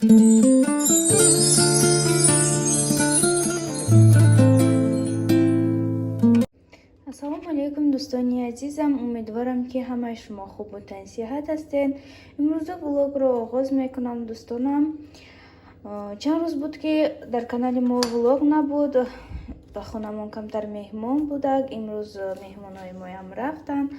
Ассалому алайкум, дӯстони азизам. Умедворам, ки ҳамаи шумо хубу тансиҳат ҳастед. Имрӯза влогро оғоз мекунам, дӯстонам. Чанд рӯз буд, ки дар канали мо влог набуд. Ба хонамон камтар меҳмон будак. Имрӯз меҳмонҳои моям рафтанд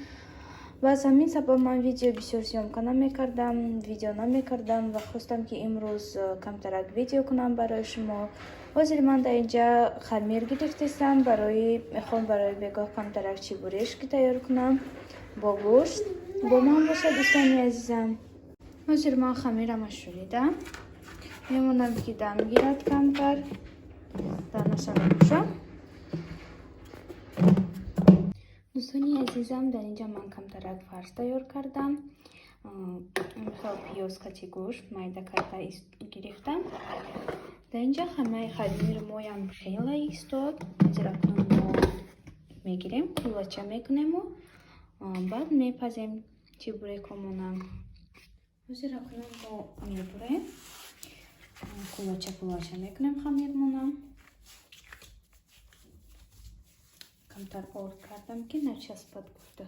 ва аз ҳамин сабаб ман видео бисёр съёмка намекардам, видео намекардам ва хостам, ки имрӯз камтарак видео кунам барои шумо. Ҳозир ман дар инҷа хамир гирифтестам, барои мехоҳам барои бегоҳ камтарак чебурешки тайёр кунам бо гӯшт. Бо ман бошад, дӯстони азизам. Ҳозир ман хамирама шӯридам, мемонам, ки дам гирад камтар, данаша мепӯшам. Дӯстони азизам, дар инҷа ман камтарак фарш тайёр кардам. Мисол, пиёз кати гӯшт майда карда гирифтам. Дар инҷа ҳамаи хамири моям хеле истод. Ҳозир акнун мо мегирем, кулача мекунему баъд мепазем чебурекомона. Ҳозир акнун мо мебурем, кулача кулача мекунем хамирмона. Камтар орд кардам, ки начаспад гуфта.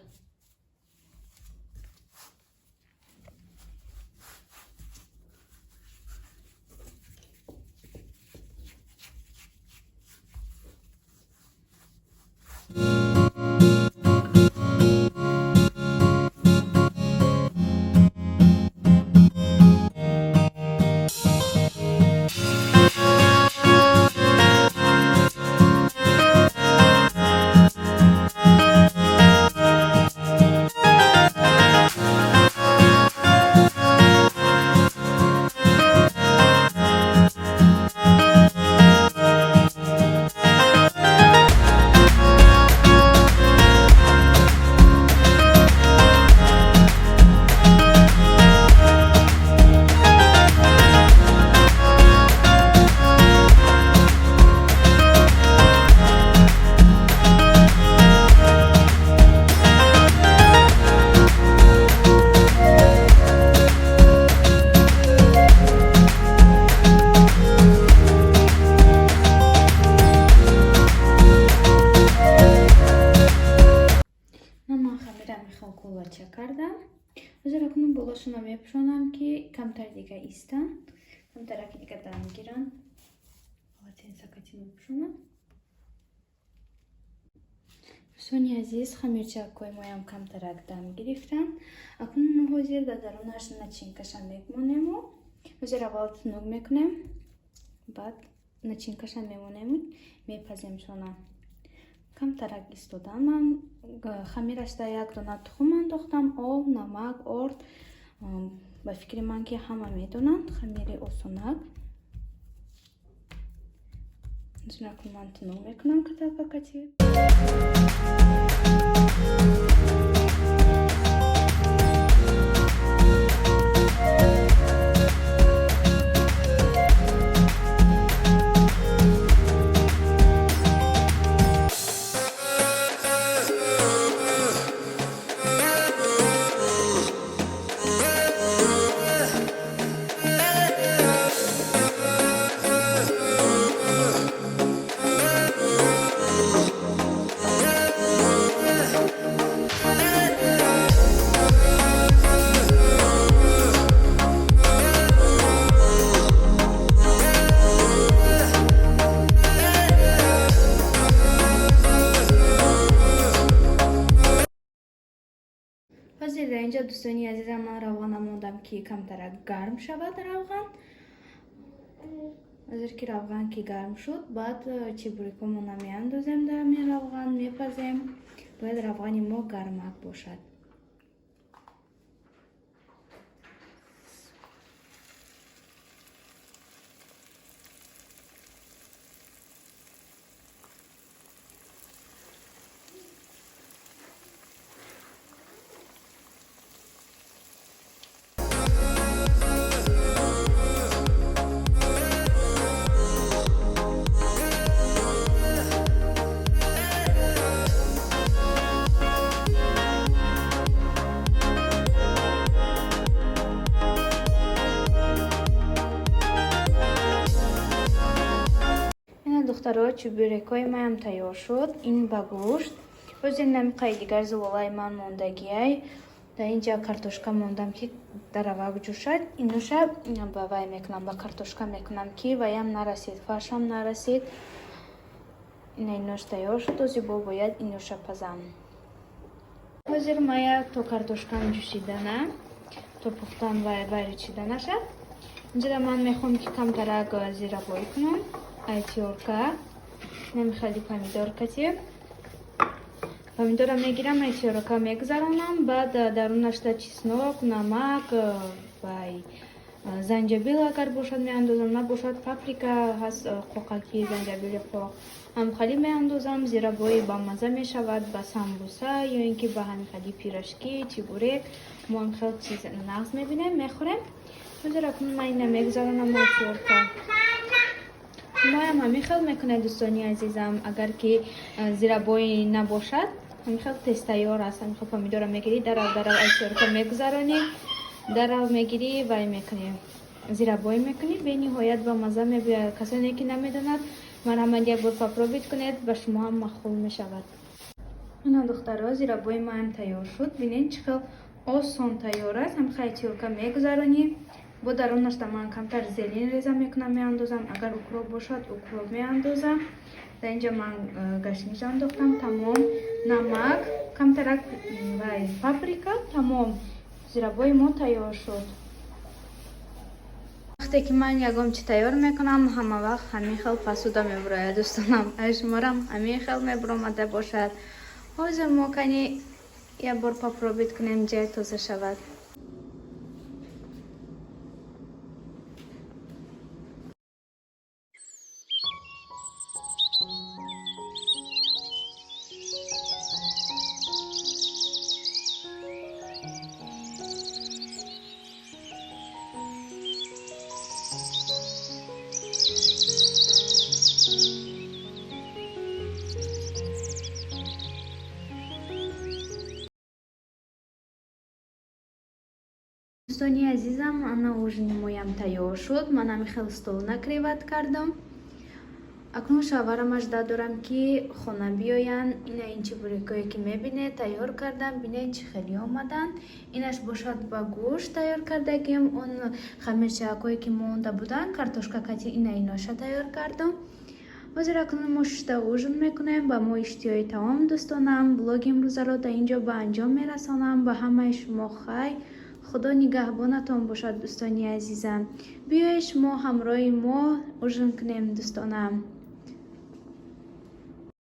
Ман хамира мехоҳам кулача кардам. Ҳозир акнун болошона мепӯшонам, ки камтар дига истанд, камтараки дига дам гиранд. Полотенца кати мепӯшонам. Дӯстони азиз, хамирчакҳои моям камтарак дам гирифтанд. Акнун мо ҳозир дар дарунаш начинкаша мемонему. Ҳозир аввал тунук мекунем, баъд начинкаша мемонему, мепаземшона. Камтарак истодан. Ман хамирашда як дона тухм андохтам, об, намак, орд. Ба фикри ман, ки ҳама медонанд хамири осонак. Акнун ман тунук мекунам каталкакати. Ҳозир дар инҷа, дӯстони азизам, ман равғана мондам, ки камтарак гарм шавад равған. Ҳозир ки равған ки гарм шуд, баъд чебурекомона меандозем дар ҳамин равған, мепазем. Бояд равғани мо гармак бошад. Духтаро, чебурекҳои маям тайёр шуд. Ин ба гӯшт. Боз ин намиқаи дигар зуволаи ман мондагиай. Дар инҷа картошка мондам, ки даравак ҷӯшад. Инуша ба вай мекунам, ба картошка мекунам, ки ваям нарасид, фаршам нарасид. Ина инош тайёр шуд, ози бо бояд инуша пазам. Ҳозир мая то картошкам ҷӯшидана, то пухтан ва вайри чиданаша. Инҷода ман мехоҳам, ки камтарак зирабоӣ кунам. Ай тёрка, намихали помидор кати. Помидора мегирам, ай тёрка мегузаронам, баъд дарунашда чеснок, намак, вай занҷабил агар бошад меандозам, набошад паприка ҳаст, қоқаки занҷабили қоқ ҳамхали меандозам. Зирабои бамаза мешавад ба самбуса ё ин ки ба ҳамихали пирожки, чебурек. Мо ҳамхел чиз нағз мебинем, мехӯрем. Ҳозир акнун ман ина мегузаронам ай тёрка. Шумоям ҳамин хел мекунед, дӯстони азизам. Агар ки зирабоӣ набошад, ҳамин хел тезтайёр аст. Ҳамин хел помидора мегирӣ, дарав дарав ай тёрка мегузаронӣ, дарав мегирӣ, вай мекунӣ, зирабоӣ мекунӣ, бениҳоят ба мазза мебиёяд. Касоне ки намедонад, марҳамат, як бор попробовать кунед, ба шумо ҳам маъқул мешавад. Ина, духтаро, зирабои маам тайёр шуд. Бинед, чӣ хел осон тайёр аст. Ҳам хай тёрка мегузаронӣ, бо дарунашда ман камтар зелень реза мекунам, меандозам. Агар укроп бошад, укроп меандозам. Дар инҷа ман гашниж андохтам, тамом. Намак, камтарак вай паприка, тамом. Зирабои мо тайёр шуд. Вақте ки ман ягон чи тайёр мекунам, ҳама вақт ҳамин хел посуда мебурояд, дӯстонам. Ай шуморам ҳамин хел мебуромада бошад. Ҳозир мо кани як бор попробовать кунем, ҷай тоза шавад. Дӯстони азизам, ана ужини моям тайёр шуд. Ман ҳамин хел стол накрывать кардам. Акнун шавҳарам ждать дорам, ки хона биёянд. Ина ин чебурекое ки мебинед, тайёр кардам. Бинед, чӣ хеле омаданд. Инаш бошад ба гӯшт тайёр кардагим. Он хамирчаакое ки монда буданд, картошка кати, ина иноша тайёр кардам. Ҳозир акнун мо шишта ужин мекунем. Ба мо иштиҳои таом, дӯстонам. Блоги имрӯзаро дар ин ҷо ба анҷом мерасонам. Ба ҳамаи шумо хайр, Худо нигаҳбонатон бошад, дӯстони азизам. Биёед, шумо ҳамроҳи мо ужин кунем, дӯстонам.